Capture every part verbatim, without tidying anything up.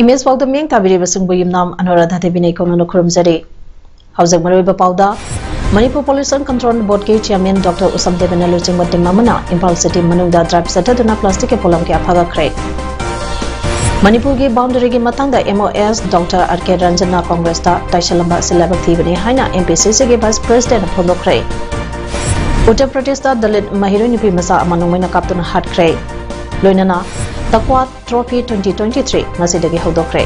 Image ꯄꯥꯎꯗ ꯃꯤꯠꯌꯦꯡ ꯇꯥꯕꯤꯔꯤꯕꯁꯤꯡꯕꯨ ꯌꯨꯝꯅꯥꯝ ꯑꯅꯨꯔꯥꯙ ꯗꯦꯕꯤꯅ ꯏꯀꯣꯛꯅꯅ ꯈꯨꯔꯨꯝꯖꯔꯤ꯫ ꯍꯧꯖꯤꯛ ꯃꯔꯨꯑꯣꯏꯕ ꯄꯥꯎꯗ, Manipur Pollution Control Boardꯀꯤ Chairman Doctor ꯎꯁꯝ ꯗꯦꯕꯦꯟꯅ ꯂꯨꯆꯤꯡꯕ team ꯑꯃꯅ ꯏꯝꯐꯥꯜ city ꯃꯅꯨꯡꯗ drive ꯆꯠꯊꯗꯨꯅ plasticꯀꯤ ꯄꯣꯠꯂꯝ ꯀꯌꯥ ꯐꯒꯠꯈ꯭ꯔꯦ꯫ ꯃꯅꯤꯄꯨꯔꯒꯤ boundaryꯒꯤ ꯃꯇꯥꯡꯗ MoS Doctor R K Ranjanꯅ Congressꯇ ꯇꯥꯏꯁꯜꯂꯝꯕ ꯑꯁꯤ ꯂꯥꯏꯕꯛ ꯊꯤꯕꯅꯤ ꯍꯥꯏꯅ MPCCꯒꯤ Vice Presidentꯅ ꯐꯣꯡꯗꯣꯛꯈ꯭ꯔꯦ꯫ ꯎꯠꯇꯔ ꯄ꯭ꯔꯗꯦꯁꯇ ꯗꯂꯤꯠ ꯃꯍꯩꯔꯣꯏ ꯅꯨꯄꯤ ꯃꯆꯥ ꯑꯃ ꯅꯣꯡꯃꯩꯅ ꯀꯥꯞꯇꯨꯅ ꯍꯥꯠꯈ꯭ꯔꯦ꯫ ꯂꯣꯏꯅꯅ ꯇꯛꯋꯥ Trophy twenty twenty-three ꯉꯁꯤꯗꯒꯤ ꯍꯧꯗꯣꯛꯈ꯭ꯔꯦ꯫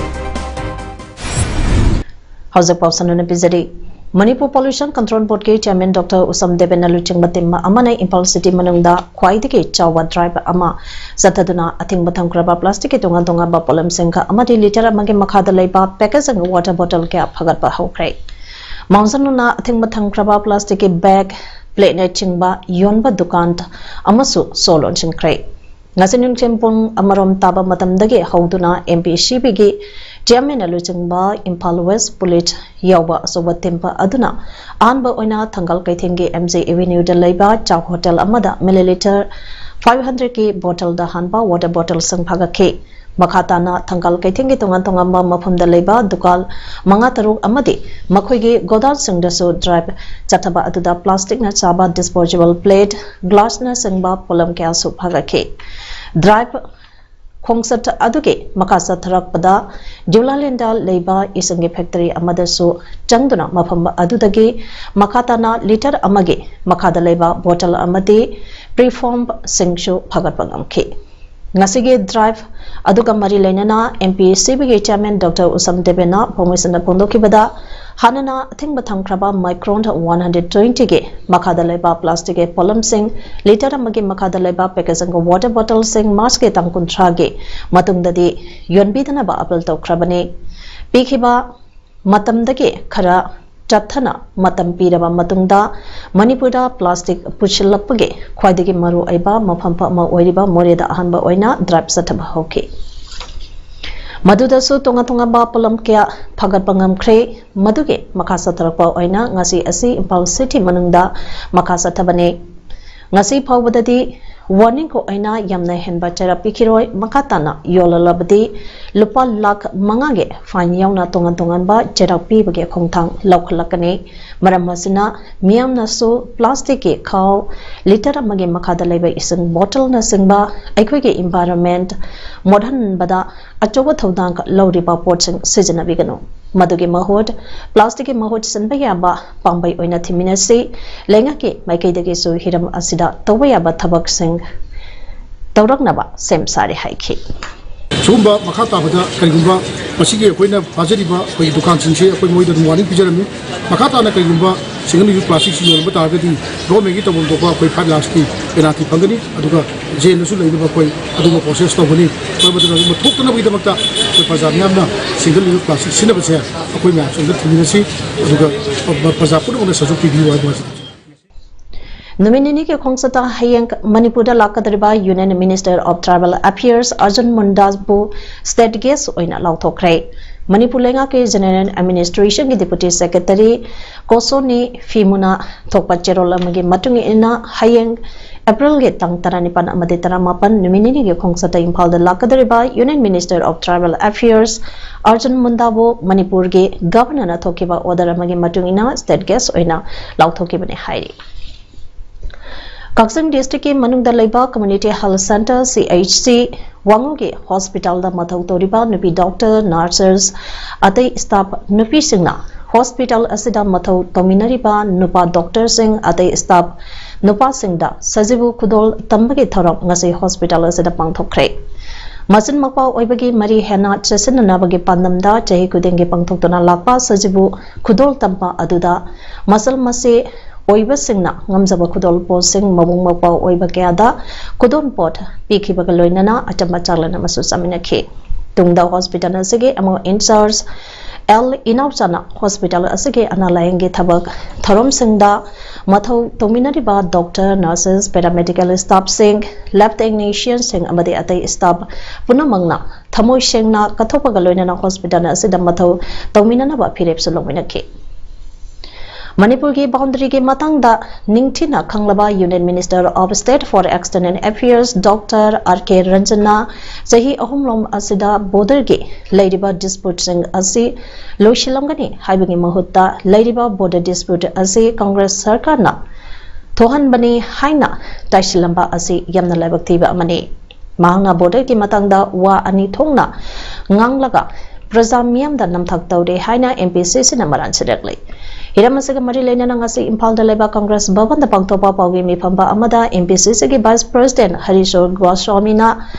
ꯍꯧꯖꯤꯛ ꯄꯥꯎ ꯁꯟꯗꯣꯛꯅ ꯄꯤꯖꯔꯤ꯫ Manipur Pollution Control Boardꯀꯤ Chairman Doctor ꯎꯁꯝ ꯗꯦꯕꯦꯟꯅ ꯂꯨꯆꯤꯡꯕ team ꯑꯃꯅ ꯏꯝꯐꯥꯜ city ꯃꯅꯨꯡꯗ ꯈ꯭ꯋꯥꯏꯗꯒꯤ ꯆꯥꯎꯕ drive ꯑꯃ ꯆꯠꯊꯗꯨꯅ ꯑꯊꯤꯡꯕ ꯊꯝꯈ꯭ꯔꯕ plasticꯀꯤ ꯇꯣꯉꯥꯟ ꯇꯣꯉꯥꯟꯕ ꯄꯣꯠꯂꯝꯁꯤꯡ ꯑꯃꯗꯤ litre ꯑꯃꯒꯤ ꯃꯈꯥꯗ ꯂꯩꯕ packaging water bottle ꯀꯌꯥ ꯐꯒꯠꯄ ꯍꯧꯈ꯭ꯔꯦ꯫ ꯃꯥꯡꯖꯧꯅꯅ ꯑꯊꯤꯡꯕ ꯊꯝꯈ꯭ꯔꯕ plasticꯀꯤ bag, plateꯅꯆꯤꯡꯕ ꯌꯣꯟꯕ ꯗꯨꯀꯥꯟ ꯑꯃꯁꯨ ꯁꯣ ꯂꯣꯟꯁꯤꯟꯈ꯭ꯔꯦ꯫ ꯉꯁꯤ ꯅꯨꯡꯊꯤꯜ ꯄꯨꯡ ꯑꯃꯔꯣꯝ ꯇꯥꯕ ꯃꯇꯝꯗꯒꯤ ꯍꯧꯗꯨꯅ MPCCꯒꯤ Chairmanꯅ ꯂꯨꯆꯤꯡꯕ ꯏꯝꯐꯥꯜ West Police ꯌꯥꯎꯕ ꯑꯆꯧꯕ team ꯑꯗꯨꯅ ꯑꯍꯥꯟꯕ ꯑꯣꯏꯅ ꯊꯪꯒꯥꯜ ꯀꯩꯊꯦꯜꯒꯤ MG Avenueꯗ ꯂꯩꯕ ꯆꯥ hotel ꯑꯃꯗ milliliter five hundredꯀꯤ bottleꯗ ꯍꯥꯟꯕ water bottleꯁꯤꯡ ꯐꯥꯒꯠꯈꯤ꯫ ꯃꯈꯥ ꯇꯥꯅ ꯊꯪꯒꯥꯜ ꯀꯩꯊꯦꯜꯒꯤ ꯇꯣꯉꯥꯟ ꯇꯣꯉꯥꯟꯕ ꯃꯐꯝꯗ ꯂꯩꯕ ꯗꯨꯀꯥꯟ ꯃꯉꯥ ꯇꯔꯨꯛ ꯑꯃꯗꯤ ꯃꯈꯣꯏꯒꯤ godownꯁꯤꯡꯗꯁꯨ drive ꯆꯠꯊꯕ ꯑꯗꯨꯗ plasticꯅ ꯆꯥꯕ disposable plate, glassꯅꯆꯤꯡꯕ ꯄꯣꯠꯂꯝ ꯀꯌꯥꯁꯨ ꯐꯥꯒꯠꯈꯤ꯫ Drive ꯈꯣꯡꯆꯠ ꯑꯗꯨꯒꯤ ꯃꯈꯥ ꯆꯠꯊꯔꯛꯄꯗ ꯗ꯭ꯌꯨꯂꯥꯂꯦꯟꯗ ꯂꯩꯕ ꯏꯁꯤꯡꯒꯤ factory ꯑꯃꯗꯁꯨ ꯆꯪꯗꯨꯅ ꯃꯐꯝ ꯑꯗꯨꯗꯒꯤ ꯃꯈꯥ ꯇꯥꯅ litre ꯑꯃꯒꯤ ꯃꯈꯥꯗ ꯂꯩꯕ bottle ꯑꯃꯗꯤ preformedꯁꯤꯡꯁꯨ ꯐꯥꯒꯠꯄ ꯉꯝꯈꯤ꯫ ꯉꯁꯤꯒꯤ drive ꯑꯗꯨꯒ ꯃꯔꯤ ꯂꯩꯅꯅ MPCCꯒꯤ Chairman Doctor ꯎꯁꯝ ꯗꯦꯕꯦꯟꯅ ꯄꯥꯎꯃꯤꯁꯤꯡꯗ ꯐꯣꯡꯗꯣꯛꯈꯤꯕꯗ, ꯍꯥꯟꯅꯅ ꯑꯊꯤꯡꯕ ꯊꯝꯈ꯭ꯔꯕ Micron one hundred twenty ꯒꯤ ꯃꯈꯥꯗ ꯂꯩꯕ plastic ꯀꯤ ꯄꯣꯠꯂꯝꯁꯤꯡ, litre ꯑꯃꯒꯤ ꯃꯈꯥꯗ ꯂꯩꯕ packaging water bottle ꯁꯤꯡ March ꯀꯤ ꯇꯥꯡ ꯀꯨꯟꯊ꯭ꯔꯥꯒꯤ ꯃꯇꯨꯡꯗꯗꯤ ꯌꯣꯟꯕꯤꯗꯅꯕ appeal ꯇꯧꯈ꯭ꯔꯕꯅꯤ꯫ ꯄꯤꯈꯤꯕ ꯃꯇꯝꯗꯒꯤ ꯈꯔ ꯆꯠꯊꯅ ꯃꯇꯝ ꯄꯤꯔꯕ ꯃꯇꯨꯡꯗ ꯃꯅꯤꯄꯨꯔꯗ plastic ꯄꯨꯁꯤꯜꯂꯛꯄꯒꯤ ꯈ꯭ꯋꯥꯏꯗꯒꯤ ꯃꯔꯨ ꯑꯣꯏꯕ ꯃꯐꯝ ꯑꯃ ꯑꯣꯏꯔꯤꯕ ꯃꯣꯔꯦꯗ ꯑꯍꯥꯟꯕ ꯑꯣꯏꯅ drive ꯆꯠꯊꯕ ꯍꯧꯈꯤ꯫ ꯃꯗꯨꯗꯁꯨ ꯇꯣꯉꯥꯟ ꯇꯣꯉꯥꯟꯕ ꯄꯣꯠꯂꯝ ꯀꯌꯥ ꯐꯒꯠꯄ ꯉꯝꯈ꯭ꯔꯦ꯫ ꯃꯗꯨꯒꯤ ꯃꯈꯥ ꯆꯠꯊꯔꯛꯄ ꯑꯣꯏꯅ ꯉꯁꯤ ꯑꯁꯤ ꯏꯝꯐꯥꯜ city ꯃꯅꯨꯡꯗ ꯃꯈꯥ ꯆꯠꯊꯕꯅꯤ꯫ ꯉꯁꯤ ꯐꯥꯎꯕꯗꯗꯤ warning ꯀ ꯑꯣꯏꯅ ꯌꯥꯝꯅ ꯍꯦꯟꯕ ꯆꯩꯔꯥꯛ ꯄꯤꯈꯤꯔꯣꯏ꯫ ꯃꯈꯥ ꯇꯥꯅ ꯌꯣꯜꯂꯛꯂꯕꯗꯤ ꯂꯨꯄꯥ ꯂꯥꯈ ꯃꯉꯥꯒꯤ fine ꯌꯥꯎꯅ ꯇꯣꯉꯥꯟ ꯇꯣꯉꯥꯟꯕ ꯆꯩꯔꯥꯛ ꯄꯤꯕꯒꯤ ꯈꯣꯡꯊꯥꯡ ꯂꯧꯈꯠꯂꯛꯀꯅꯤ꯫ ꯃꯔꯝ ꯑꯁꯤꯅ ꯃꯤꯌꯥꯝꯅꯁꯨ plastic ꯀꯤ ꯈꯥꯎ litre ꯑꯃꯒꯤ ꯃꯈꯥꯗ ꯂꯩꯕ ꯏꯁꯤꯡ bottle ꯅꯆꯤꯡꯕ ꯑꯩꯈꯣꯏꯒꯤ environment ꯃꯣꯠꯍꯟꯕꯗ ꯑꯆꯧꯕ ꯊꯧꯗꯥꯡ ꯂꯧꯔꯤꯕ ꯄꯣꯠꯁꯤꯡ ꯁꯤꯖꯤꯟꯅꯕꯤꯒꯅꯨ꯫ ꯃꯗꯨꯒꯤ ꯃꯍꯨꯠ plastic ꯀꯤ ꯃꯍꯨꯠ ꯁꯤꯟꯕ ꯌꯥꯕ ꯄꯥꯝꯕꯩ ꯑꯣꯏꯅ ꯊꯤꯃꯤꯟꯅꯁꯤ꯫ ꯂꯩꯉꯥꯛꯀꯤ ꯃꯥꯏꯀꯩꯗꯒꯤꯁꯨ ꯍꯤꯔꯝ ꯑꯁꯤꯗ ꯇꯧꯕ ꯌꯥꯕ ꯊꯕꯛꯁꯤꯡ ꯇꯧꯔꯛꯅꯕ ꯁꯦꯝ ꯁꯥꯔꯦ ꯍꯥꯏꯈꯤ꯫ ꯁꯤꯒꯨꯝꯕ ꯃꯈꯥ ꯇꯥꯕꯗ ꯀꯔꯤꯒꯨꯝꯕ ꯃꯁꯤꯒꯤ ꯑꯩꯈꯣꯏꯅ ꯐꯥꯖꯔꯤꯕ ꯑꯩꯈꯣꯏꯒꯤ ꯗꯨꯀꯥꯟꯁꯤꯡꯁꯦ ꯑꯩꯈꯣꯏ ꯃꯣꯏꯗ ꯑꯗꯨꯝ warning ꯄꯤꯖꯔꯝꯃꯤ꯫ ꯃꯈꯥ ꯇꯥꯅ ꯀꯔꯤꯒꯨꯝꯕ single use plastic ꯁꯤ ꯌꯣꯟꯕ ꯇꯥꯔꯒꯗꯤ government ꯀꯤ ꯇꯧꯐꯝ ꯊꯣꯛꯄ ꯑꯩꯈꯣꯏ five lakhs ꯀꯤ penalty ꯐꯪꯒꯅꯤ꯫ ꯑꯗꯨꯒ jail ꯗꯁꯨ ꯂꯩꯅꯕ ꯑꯩꯈꯣꯏ ꯑꯗꯨꯒꯨꯝꯕ process ꯇꯧꯒꯅꯤ꯫ ꯃꯔꯝ ꯑꯗꯨꯅ ꯑꯗꯨꯒꯨꯝꯕ ꯊꯣꯛꯇꯅꯕꯒꯤꯗꯃꯛꯇ ꯑꯩꯈꯣꯏ ꯄ꯭ꯔꯖꯥ ꯃꯤꯌꯥꯝꯅ single use plastic ꯁꯤꯖꯤꯟꯅꯕꯁꯦ ꯑꯩꯈꯣꯏ ꯃꯌꯥꯝꯁꯨ ꯑꯝꯇ ꯊꯤꯡꯃꯤꯟꯅꯁꯤ꯫ ꯑꯗꯨꯒ ꯄ꯭ꯔꯖꯥ ꯄꯨꯝꯅꯃꯛꯅ ꯁꯔꯨꯛ ꯄꯤꯕꯤꯌꯨ ꯍꯥꯏꯕ ꯑꯁꯤ꯫ ꯅꯨꯃꯤꯠ ꯅꯤꯅꯤꯒꯤ ꯈꯣꯡꯆꯠꯇ ꯍꯌꯦꯡ ꯃꯅꯤꯄꯨꯔꯗ ꯂꯥꯛꯀꯗꯧꯔꯤꯕ Union Minister of Tribal Affairs Arjun ꯃꯨꯟꯗꯥꯕꯨ state guest ꯑꯣꯏꯅ ꯂꯥꯎꯊꯣꯛꯈ꯭ꯔꯦ꯫ ꯃꯅꯤꯄꯨꯔ ꯂꯩꯉꯥꯛꯀꯤ General Administration ꯒꯤ Deputy Secretary ꯀꯣꯁꯣꯅꯤ ꯐꯤꯃꯨꯅ ꯊꯣꯛꯄ ꯆꯦꯔꯣꯜ ꯑꯃꯒꯤ ꯃꯇꯨꯡ ꯏꯟꯅ ꯍꯌꯦꯡ April ꯒꯤ ꯇꯥꯡ ꯇꯔꯥꯅꯤꯄꯥꯟ ꯑꯃꯗꯤ ꯇꯔꯥꯃꯥꯄꯟ ꯅꯨꯃꯤꯠ ꯅꯤꯅꯤꯒꯤ ꯈꯣꯡꯆꯠꯇ ꯏꯝꯐꯥꯜꯗ ꯂꯥꯛꯀꯗꯧꯔꯤꯕ Union Minister of Tribal Affairs Arjun ꯃꯨꯟꯗꯥꯕꯨ ꯃꯅꯤꯄꯨꯔꯒꯤ Governor ꯅ ꯊꯣꯛꯈꯤꯕ order ꯑꯃꯒꯤ ꯃꯇꯨꯡ ꯏꯟꯅ state guest ꯑꯣꯏꯅ ꯂꯥꯎꯊꯣꯛꯈꯤꯕꯅꯤ ꯍꯥꯏꯔꯤ꯫ ꯀꯛꯆꯤꯡ district ꯀꯤ ꯃꯅꯨꯡꯗ ꯂꯩꯕ Community Health Centre, C H C, ꯋꯥꯉꯨꯒꯤ hospital ꯗ ꯃꯊꯧ ꯇꯧꯔꯤꯕ ꯅꯨꯄꯤ doctor, nurses, ꯑꯇꯩ staff ꯅꯨꯄꯤꯁꯤꯡꯅ hospital ꯑꯁꯤꯗ ꯃꯊꯧ ꯇꯧꯃꯤꯟꯅꯔꯤꯕ ꯅꯨꯄꯥ doctor ꯁꯤꯡ, ꯑꯇꯩ staff ꯅꯨꯄꯥꯁꯤꯡꯗ ꯁꯖꯤꯕꯨ ꯈꯨꯗꯣꯜ ꯇꯝꯕꯒꯤ ꯊꯧꯔꯝ ꯉꯁꯤ hospital ꯑꯁꯤꯗ ꯄꯥꯡꯊꯣꯛꯈ꯭ꯔꯦ꯫ ꯃꯆꯤꯟ ꯃꯧꯄ꯭ꯋꯥ ꯑꯣꯏꯕꯒꯤ ꯃꯔꯤ ꯍꯦꯟꯅ ꯆꯦꯠꯁꯤꯟꯅꯅꯕꯒꯤ ꯄꯥꯟꯗꯝꯗ ꯆꯍꯤ ꯈꯨꯗꯤꯡꯒꯤ ꯄꯥꯡꯊꯣꯛꯇꯨꯅ ꯂꯥꯛꯄ ꯁꯖꯤꯕꯨ ꯈꯨꯗꯣꯜ ꯇꯝꯕ ꯑꯗꯨꯗ ꯃꯆꯜ ꯃꯆꯦ ꯑꯣꯏꯕꯁꯤꯡꯅ ꯉꯝꯖꯕ ꯈꯨꯗꯣꯜ ꯄꯣꯠꯁꯤꯡ ꯃꯕꯨꯡ ꯃꯧꯄ꯭ꯋꯥ ꯑꯣꯏꯕ ꯀꯌꯥꯗ ꯈꯨꯗꯣꯜ ꯄꯣꯠ ꯄꯤꯈꯤꯕꯒ ꯂꯣꯏꯅꯅ ꯑꯆꯝꯕ ꯆꯥꯛꯂꯦꯟ ꯑꯃꯁꯨ ꯆꯥꯃꯤꯟꯅꯈꯤ꯫ ꯇꯨꯡꯗ ꯍꯣꯁꯄꯤꯇꯥꯜ ꯑꯁꯤꯒꯤ ꯑꯃꯨꯛ ꯏꯟꯆꯥꯔꯖ ꯑꯦꯜ ꯏꯅꯥꯎꯆꯥꯅ ꯍꯣꯁꯄꯤꯇꯥꯜ ꯑꯁꯤꯒꯤ ꯑꯅꯥ ꯂꯥꯌꯦꯡꯒꯤ ꯊꯕꯛ ꯊꯧꯔꯝꯁꯤꯡꯗ ꯃꯊꯧ ꯇꯧꯃꯤꯟꯅꯔꯤꯕ ꯗꯣꯛꯇꯔ, ꯅꯔꯁꯦꯁ, ꯄꯦꯔꯥꯃꯦꯗꯤꯀꯦꯜ ꯁ꯭ꯇꯥꯐꯁꯤꯡ, ꯂꯦꯕ ꯇꯦꯛꯅꯤꯁꯤꯌꯟꯁꯤꯡ ꯑꯃꯗꯤ ꯑꯇꯩ ꯁ꯭ꯇꯥꯐ ꯄꯨꯝꯅꯃꯛꯅ ꯊꯃꯣꯏ ꯁꯦꯡꯅ ꯀꯠꯊꯣꯛꯄꯒ ꯂꯣꯏꯅꯅ ꯍꯣꯁꯄꯤꯇꯥꯜ ꯑꯁꯤꯗ ꯃꯊꯧ ꯇꯧꯃꯤꯟꯅꯅꯕ ꯐꯤꯔꯦꯞꯁꯨ ꯂꯧꯃꯤꯟꯅꯈꯤ꯫ ꯃꯅꯤꯄꯨꯔꯒꯤ ꯕꯥꯎꯟꯗꯔꯤꯒꯤ ꯃꯇꯥꯡꯗ ꯅꯤꯡꯊꯤꯅ ꯈꯪꯂꯕ Union Minister of State for External Affairs Doctor R K Ranjan ꯅ ꯆꯍꯤ ꯑꯍꯨꯝꯂꯣꯝ ꯑꯁꯤꯗ ꯕꯣꯔꯗꯔꯒꯤ ꯂꯩꯔꯤꯕ ꯗꯤꯁꯄ꯭ꯌꯨꯠꯁꯤꯡ ꯑꯁꯤ ꯂꯣꯏꯁꯤꯜꯂꯝꯒꯅꯤ ꯍꯥꯏꯕꯒꯤ ꯃꯍꯨꯠꯇ ꯂꯩꯔꯤꯕ ꯕꯣꯔꯗꯔ ꯗꯤꯁꯄ꯭ꯌꯨꯠ ꯑꯁꯤ ꯀꯪꯒ꯭ꯔꯦꯁ ꯁꯔꯀꯥꯔꯅ ꯊꯣꯛꯍꯟꯕꯅꯤ ꯍꯥꯏꯅ ꯇꯥꯏꯁꯤꯜꯂꯝꯕ ꯑꯁꯤ ꯌꯥꯝꯅ ꯂꯥꯏꯕꯛ ꯊꯤꯕ ꯑꯃꯅꯤ꯫ ꯃꯍꯥꯛꯅ ꯕꯣꯔꯗꯔꯒꯤ ꯃꯇꯥꯡꯗ ꯋꯥ ꯑꯅꯤ ꯊꯣꯛꯅ ꯉꯥꯡꯂꯒ ꯄ꯭ꯔꯖꯥ ꯃꯤꯌꯥꯝꯗ ꯅꯝꯊꯥꯛ ꯇꯧꯔꯦ ꯍꯥꯏꯅ M P C C ꯅ ꯃꯔꯥꯜ ꯁꯤꯔꯛꯂꯤ꯫ ꯍꯤꯔꯝ ꯑꯁꯤꯒ ꯃꯔꯤ ꯂꯩꯅꯅ ꯉꯁꯤ ꯏꯝꯐꯥꯜꯗ ꯂꯩꯕ ꯀꯪꯒ꯭ꯔꯦꯁ ꯚꯕꯟꯗ ꯄꯥꯡꯊꯣꯛꯄ ꯄꯥꯎꯒꯤ ꯃꯤꯐꯝꯕ ꯑꯃꯗ M P C C ꯒꯤ Vice President ꯍꯔꯤꯁꯣꯔ ꯒꯣꯁ꯭ꯋꯥꯃꯤꯅ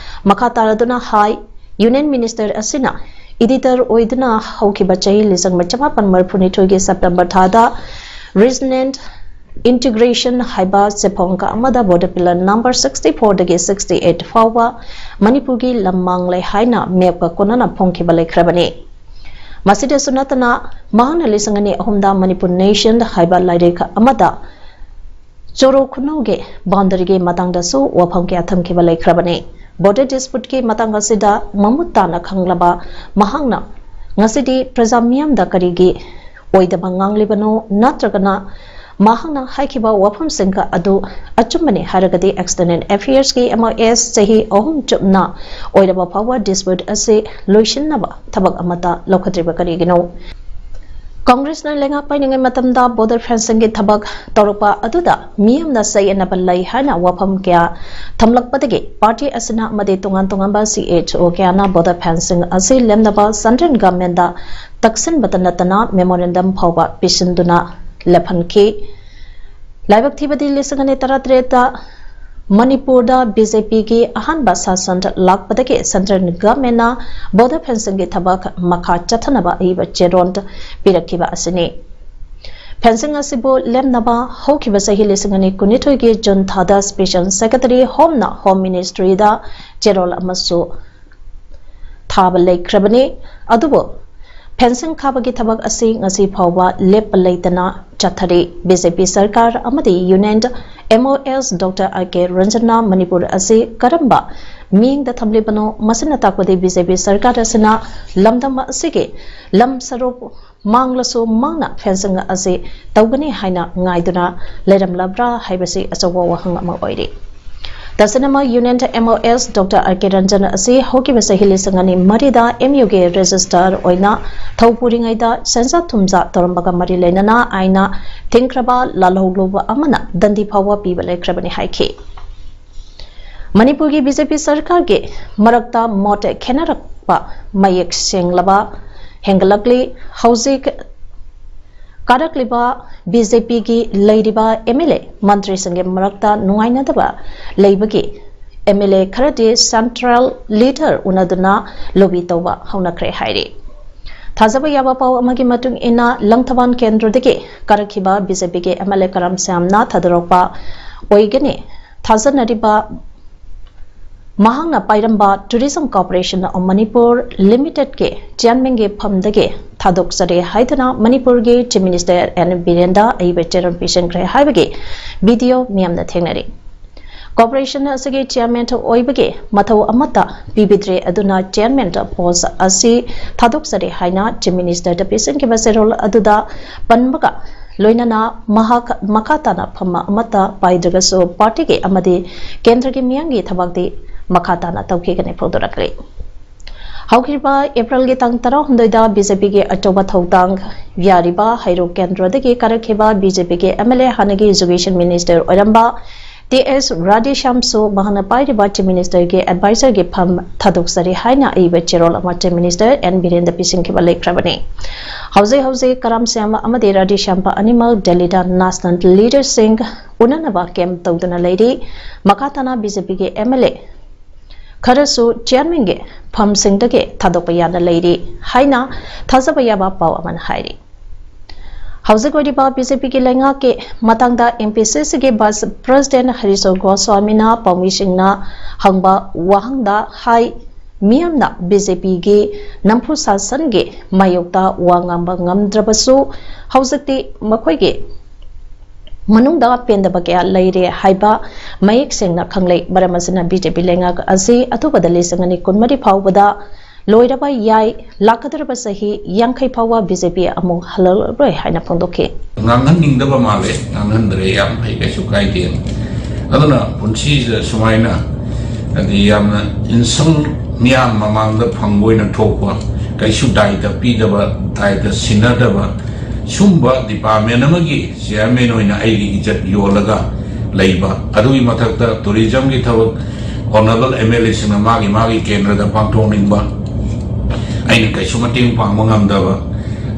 ꯃꯈꯥ ꯇꯥꯔꯗꯨꯅ ꯍꯥꯏ, Union Minister ꯑꯁꯤꯅ editor ꯑꯣꯏꯗꯨꯅ ꯍꯧꯈꯤꯕ ꯆꯍꯤ ꯂꯤꯁꯤꯡ ꯑꯃ ꯆꯃꯥꯄꯟ ꯃꯔꯤꯐꯨꯅꯤꯊꯣꯏꯒꯤ September ꯊꯥꯗ Regional Integration ꯍꯥꯏꯕ ꯆꯦꯐꯣꯡꯀ ꯑꯃꯗ Border Pillar number sixty four ꯗꯒꯤ sixty eight ꯐꯥꯎꯕ ꯃꯅꯤꯄꯨꯔꯒꯤ ꯂꯝ ꯃꯥꯡꯂꯦ ꯍꯥꯏꯅ ꯃꯦꯞꯀ ꯀꯣꯟꯅꯅ ꯐꯣꯡꯈꯤꯕ ꯂꯩꯈ꯭ꯔꯕꯅꯤ꯫ ꯃꯁꯤꯗꯁꯨ ꯅꯠꯇꯅ ꯃꯍꯥꯛꯅ ꯂꯤꯁꯤꯡ ꯑꯅꯤ ꯑꯍꯨꯝꯗ Manipur Nation ꯍꯥꯏꯕ ꯂꯥꯏꯔꯤꯛ ꯑꯃꯗ ꯆꯣꯔꯣ ꯈꯨꯅꯧꯒꯤ ꯕꯥꯎꯟꯗꯔꯤꯒꯤ ꯃꯇꯥꯡꯗꯁꯨ ꯋꯥꯐꯝ ꯀꯌꯥ ꯊꯝꯈꯤꯕ ꯂꯩꯈ꯭ꯔꯕꯅꯤ꯫ ꯕꯣꯔꯗꯔ ꯗꯤꯁꯄ꯭ꯌꯨꯠꯀꯤ ꯃꯇꯥꯡ ꯑꯁꯤꯗ ꯃꯃꯨꯠ ꯇꯥꯅ ꯈꯪꯂꯕ ꯃꯍꯥꯛꯅ ꯉꯁꯤꯗꯤ ꯄ꯭ꯔꯖꯥ ꯃꯤꯌꯥꯝꯗ ꯀꯔꯤꯒꯤ ꯑꯣꯏꯗꯕ ꯉꯥꯡꯂꯤꯕꯅꯣ, ꯅꯠꯇ꯭ꯔꯒꯅ ꯃꯍꯥꯛꯅ ꯍꯥꯏꯈꯤꯕ ꯋꯥꯐꯝꯁꯤꯡꯒ ꯑꯗꯨ ꯑꯆꯨꯝꯕꯅꯤ ꯍꯥꯏꯔꯒꯗꯤ External Affairs ꯀꯤ M O S ꯆꯍꯤ ꯑꯍꯨꯝ ꯆꯨꯞꯅ ꯑꯣꯏꯔꯕ ꯐꯥꯎꯕ ꯗꯤꯁꯄ꯭ꯌꯨꯠ ꯑꯁꯤ ꯂꯣꯏꯁꯤꯟꯅꯕ ꯊꯕꯛ ꯑꯃꯠꯇ ꯂꯧꯈꯠꯇ꯭ꯔꯤꯕ ꯀꯔꯤꯒꯤꯅꯣ? ꯀꯪꯒ꯭ꯔꯦꯁꯅ ꯂꯩꯉꯥꯛ ꯄꯥꯏꯔꯤꯉꯩ ꯃꯇꯝꯗ ꯕꯣꯔꯗꯔ ꯐꯦꯟꯁꯤꯡꯒꯤ ꯊꯕꯛ ꯇꯧꯔꯛꯄ ꯑꯗꯨꯗ ꯃꯤꯌꯥꯝꯅ ꯆꯌꯦꯠꯅꯕ ꯂꯩ ꯍꯥꯏꯅ ꯋꯥꯐꯝ ꯀꯌꯥ ꯊꯝꯂꯛꯄꯗꯒꯤ ꯄꯥꯔꯇꯤ ꯑꯁꯤꯅ ꯑꯃꯗꯤ ꯇꯣꯉꯥꯟ ꯇꯣꯉꯥꯟꯕ C H O ꯀꯌꯥꯅ ꯕꯣꯔꯗꯔ ꯐꯦꯟꯁꯤꯡ ꯑꯁꯤ ꯂꯦꯝꯅꯕ central government ꯇ ꯇꯛꯁꯤꯟꯕꯇ ꯅꯠꯇꯅ memorandum ꯐꯥꯎꯕ ꯄꯤꯁꯤꯟꯗꯨꯅ ꯂꯦꯞꯍꯟꯈꯤ꯫ ꯂꯥꯏꯕꯛ ꯊꯤꯕꯗꯤ ꯂꯤꯁꯤꯡ ꯑꯅꯤ ꯇꯔꯥꯇꯔꯦꯠꯇ ꯃꯅꯤꯄꯨꯔꯗ ꯕꯤ ꯖꯦ ꯄꯤꯒꯤ ꯑꯍꯥꯟꯕ ꯁꯥꯁꯟ ꯂꯥꯛꯄꯗꯒꯤ central governmentꯅ border fencingꯒꯤ ꯊꯕꯛ ꯃꯈꯥ ꯆꯠꯊꯅꯕ ꯑꯏꯕ ꯆꯦꯔꯣꯜ ꯄꯤꯔꯛꯈꯤꯕ ꯑꯁꯤꯅꯤ꯫ Fencing ꯑꯁꯤꯕꯨ ꯂꯦꯞꯅꯕ ꯍꯧꯈꯤꯕ ꯆꯍꯤ ꯂꯤꯁꯤꯡ ꯑꯅꯤ ꯀꯨꯟꯅꯤꯊꯣꯏꯒꯤ June ꯊꯥꯗ Special Secretary Homeꯅ Home Ministryꯗ ꯆꯦꯔꯣꯜ ꯑꯃꯁꯨ ꯊꯥꯕ ꯂꯩꯈ꯭ꯔꯕꯅꯤ꯫ ꯑꯗꯨꯕꯨ fencing ꯈꯥꯕꯒꯤ ꯊꯕꯛ ꯑꯁꯤ ꯉꯁꯤ ꯐꯥꯎꯕ ꯂꯦꯞꯄ ꯂꯩꯇꯅ ꯆꯠꯊꯔꯤ꯫ ꯕꯤ ꯖꯦ ꯄꯤ ꯁꯔꯀꯥꯔ ꯑꯃꯗꯤ Union M O S Doctor R K Ranjanꯅ Manipur ꯑꯁꯤ ꯀꯔꯝꯕ ꯃꯤꯠꯌꯦꯡꯗ ꯊꯝꯂꯤꯕꯅꯣ? ꯃꯁꯤꯅ ꯇꯥꯛꯄꯗꯤ ꯕꯤ ꯖꯦ ꯄꯤ ꯁꯔꯀꯥꯔ ꯑꯁꯤꯅ ꯂꯝꯗꯝ ꯑꯁꯤꯒꯤ ꯂꯝ ꯁꯔꯨꯛ ꯃꯥꯡꯂꯁꯨ ꯃꯥꯡꯅ fencing ꯑꯁꯤ ꯇꯧꯒꯅꯤ ꯍꯥꯏꯅ ꯉꯥꯏꯗꯨꯅ ꯂꯩꯔꯝꯂꯕ꯭ꯔꯥ ꯍꯥꯏꯕꯁꯤ ꯑꯆꯧꯕ ꯋꯥꯍꯪ ꯑꯃ ꯑꯣꯏꯔꯤ꯫ ꯇꯁꯦꯡꯅꯃꯛ Union M O S Doctor R K Ranjan ꯑꯁꯤ ꯍꯧꯈꯤꯕ ꯆꯍꯤ ꯂꯤꯁꯤꯡ ꯑꯅꯤ ꯃꯔꯤꯗ M U ꯒꯤ registrar ꯑꯣꯏꯅ ꯊꯧ ꯄꯨꯔꯤꯉꯩꯗ ꯁꯦꯟꯖꯥ ꯊꯨꯝꯖꯥ ꯇꯧꯔꯝꯕꯒ ꯃꯔꯤ ꯂꯩꯅꯅ ꯑꯥꯏꯟꯅ ꯊꯤꯡꯈ꯭ꯔꯕ ꯂꯥꯜꯍꯧꯂꯨꯕ ꯑꯃꯅ ꯗꯟꯗꯤ ꯐꯥꯎꯕ ꯄꯤꯕ ꯂꯩꯈ꯭ꯔꯕꯅꯤ ꯍꯥꯏꯈꯤ꯫ ꯃꯅꯤꯄꯨꯔꯒꯤ ꯕꯤ ꯖꯦ ꯄꯤ ꯁꯔꯀꯥꯔꯒꯤ ꯃꯔꯛꯇ ꯃꯣꯠ ꯈꯦꯠꯅꯔꯛꯄ ꯃꯌꯦꯛ ꯁꯦꯡꯂꯕ ꯍꯦꯟꯒꯠꯂꯛꯂꯤ꯫ ꯍꯧꯖꯤꯛ ꯀꯥꯔꯛꯂꯤꯕ ꯕꯤ ꯖꯦ ꯄꯤꯒꯤ ꯂꯩꯔꯤꯕ M L A ꯃꯟꯇ꯭ꯔꯤꯁꯤꯡꯒꯤ ꯃꯔꯛꯇ ꯅꯨꯡꯉꯥꯏꯅꯗꯕ ꯂꯩꯕꯒꯤ M L A ꯈꯔꯗꯤ central leader ꯎꯅꯗꯨꯅ lobby ꯇꯧꯕ ꯍꯧꯅꯈ꯭ꯔꯦ ꯍꯥꯏꯔꯤ꯫ ꯊꯥꯖꯕ ꯌꯥꯕ ꯄꯥꯎ ꯑꯃꯒꯤ ꯃꯇꯨꯡ ꯏꯟꯅ, ꯂꯪꯊꯕꯥꯜ ꯀꯦꯟꯗ꯭ꯔꯗꯒꯤ ꯀꯥꯔꯛꯈꯤꯕ ꯕꯤ ꯖꯦ ꯄꯤꯒꯤ M L A ꯀꯔꯝ ꯁ꯭ꯌꯥꯝꯅ ꯊꯥꯗꯣꯔꯛꯄ ꯑꯣꯏꯒꯅꯤ꯫ ꯊꯥꯖꯅꯔꯤꯕ ꯃꯍꯥꯛꯅ ꯄꯥꯏꯔꯝꯕ Tourism Corporation of Manipur Limitedꯀꯤ chairmanꯒꯤ ꯐꯝꯗꯒꯤ ꯊꯥꯗꯣꯛꯆꯔꯦ ꯍꯥꯏꯗꯨꯅ ꯃꯅꯤꯄꯨꯔꯒꯤ Chief Minister N Birenda ꯑꯏꯕ ꯆꯦꯔꯣꯜ ꯄꯤꯁꯤꯟꯈ꯭ꯔꯦ ꯍꯥꯏꯕꯒꯤ video ꯃꯤꯌꯥꯝꯅ ꯊꯦꯡꯅꯔꯤ꯫ Corporation ꯑꯁꯤꯒꯤ chairman ꯑꯣꯏꯕꯒꯤ ꯃꯊꯧ ꯑꯃꯠꯇ ꯄꯤꯕꯤꯗ꯭ꯔꯦ, ꯑꯗꯨꯅ chairman post ꯑꯁꯤ ꯊꯥꯗꯣꯛꯆꯔꯦ ꯍꯥꯏꯅ Chief Ministerꯗ ꯄꯤꯁꯤꯟꯈꯤꯕ ꯆꯦꯔꯣꯜ ꯑꯗꯨꯗ ꯄꯟꯕꯒ ꯂꯣꯏꯅꯅ ꯃꯍꯥꯛ ꯃꯈꯥ ꯇꯥꯅ ꯐꯝ ꯑꯃꯠꯇ ꯄꯥꯏꯗ꯭ꯔꯒꯁꯨ partyꯒꯤ ꯑꯃꯗꯤ ꯀꯦꯟꯗ꯭ꯔꯒꯤ ꯃꯤꯌꯥꯝꯒꯤ ꯊꯕꯛꯇꯤ ꯃꯈꯥ ꯇꯥꯅ ꯇꯧꯈꯤꯒꯅꯤ ꯐꯣꯡꯗꯣꯔꯛꯂꯤ꯫ ꯍꯧꯈꯤꯕ Aprilꯒꯤ ꯇꯥꯡ ꯇꯔꯥꯍꯨꯝꯗꯣꯏꯗ B J Pꯒꯤ ꯑꯆꯧꯕ ꯊꯧꯗꯥꯡ ꯌꯥꯔꯤꯕ ꯍꯩꯔꯣꯛ ꯀꯦꯟꯗ꯭ꯔꯗꯒꯤ ꯀꯥꯔꯛꯈꯤꯕ B J Pꯒꯤ M L A ꯍꯥꯟꯅꯒꯤ Education Minister ꯑꯣꯏꯔꯝꯕ T ꯑꯦꯁ ꯔꯥꯙꯦꯁ꯭ꯌꯥꯝꯁꯨ ꯃꯍꯥꯛꯅ ꯄꯥꯏꯔꯤꯕ Chief Ministerꯒꯤ advisorꯒꯤ ꯐꯝ ꯊꯥꯗꯣꯛꯆꯔꯤ ꯍꯥꯏꯅ ꯑꯏꯕ ꯆꯦꯔꯣꯜ ꯑꯃ Chief Minister ꯑꯦꯟ ꯕꯤꯔꯦꯟꯗ ꯄꯤꯁꯤꯟꯈꯤꯕ ꯂꯩꯈ꯭ꯔꯕꯅꯤ꯫ ꯍꯧꯖꯤꯛ ꯍꯧꯖꯤꯛ ꯀꯔꯥꯝ ꯁ꯭ꯌꯥꯝ ꯑꯃꯗꯤ ꯔꯥꯙꯦꯁ꯭ꯌꯥꯝ ꯑꯅꯤꯃꯛ ꯗꯦꯜꯂꯤꯗ national leaderꯁꯤꯡ ꯎꯅꯅꯕ camp ꯇꯧꯗꯨꯅ ꯂꯩꯔꯤ꯫ ꯃꯈꯥ ꯇꯥꯅ BJPꯒꯤ MLA ꯈꯔꯁꯨ chairmanꯒꯤ ꯐꯝꯁꯤꯡꯗꯒꯤ ꯊꯥꯗꯣꯛꯄ ꯌꯥꯅ ꯂꯩꯔꯤ ꯍꯥꯏꯅ ꯊꯥꯖꯕ ꯌꯥꯕ ꯄꯥꯎ ꯑꯃꯅ ꯍꯥꯏꯔꯤ꯫ ꯍꯧꯖꯤꯛ ꯑꯣꯏꯔꯤꯕ BJPꯒꯤ ꯂꯩꯉꯥꯛꯀꯤ ꯃꯇꯥꯡꯗ MPCCꯒꯤ Vice President ꯍꯔꯤꯁꯣ ꯒꯣꯁ꯭ꯋꯥꯃꯤꯅ ꯄꯥꯎꯃꯤꯁꯤꯡꯅ ꯍꯪꯕ ꯋꯥꯍꯪꯗ ꯍꯥꯏ, ꯃꯤꯌꯥꯝꯅ BJPꯒꯤ ꯅꯝꯐꯨ ꯁꯥꯁꯟꯒꯤ ꯃꯥꯌꯣꯛꯇ ꯋꯥ ꯉꯥꯡꯕ ꯉꯝꯗ꯭ꯔꯕꯁꯨ ꯍꯧꯖꯤꯛꯇꯤ ꯃꯈꯣꯏꯒꯤ ꯃꯅꯨꯡꯗ ꯄꯦꯟꯗꯕ ꯀꯌꯥ ꯂꯩꯔꯦ ꯍꯥꯏꯕ ꯃꯌꯦꯛ ꯁꯦꯡꯅ ꯈꯪꯂꯦ꯫ ꯃꯔꯝ ꯑꯁꯤꯅ BJP ꯂꯩꯉꯥꯛ ꯑꯁꯤ ꯑꯊꯨꯕꯗ ꯂꯤꯁꯤꯡ ꯑꯅꯤ ꯀꯨꯟꯃꯔꯤ ꯐꯥꯎꯕꯗ ꯂꯣꯏꯔꯕ ꯌꯥꯏ, ꯂꯥꯛꯀꯗꯧꯔꯤꯕ ꯆꯍꯤ ꯌꯥꯡꯈꯩ ꯐꯥꯎꯕ BJP ꯑꯃꯨꯛ ꯍꯜꯂꯛꯂꯔꯣꯏ ꯍꯥꯏꯅ ꯐꯣꯡꯗꯣꯛꯈꯤ꯫ ꯉꯥꯡꯍꯟꯅꯤꯡꯗꯕ ꯃꯥꯜꯂꯦ, ꯉꯥꯡꯍꯟꯗ꯭ꯔꯦ, ꯌꯥꯝ ꯐꯩ, ꯀꯩꯁꯨ ꯀꯥꯏꯗꯦ꯫ ꯑꯗꯨꯅ ꯄꯨꯟꯁꯤꯁꯤꯗ ꯁꯨꯃꯥꯏꯅ ꯍꯥꯏꯗꯤ ꯌꯥꯝꯅ insult, ꯃꯤꯌꯥꯝ ꯃꯃꯥꯡꯗ ꯐꯪꯕ ꯑꯣꯏꯅ ꯊꯣꯛꯄ, ꯀꯩꯁꯨ ꯗꯥꯏꯇ ꯄꯤꯗꯕ, ꯗꯥꯏꯇ ꯁꯤꯟꯅꯗꯕ, ꯁꯨꯝꯕ department ꯑꯃꯒꯤ chairman ꯑꯣꯏꯅ ꯑꯩꯒꯤ ꯏꯖꯠ ꯌꯣꯜꯂꯒ ꯂꯩꯕ, ꯑꯗꯨꯒꯤ ꯃꯊꯛꯇ tourismꯒꯤ ꯊꯕꯛ honourable MLAꯁꯤꯡꯅ ꯃꯥꯒꯤ ꯃꯥꯒꯤ ꯀꯦꯟꯗ꯭ꯔꯗ ꯄꯥꯡꯊꯣꯛꯅꯤꯡꯕ, ꯑꯩꯅ ꯀꯩꯁꯨ ꯃꯇꯦꯡ ꯄꯥꯡꯕ ꯉꯝꯗꯕ,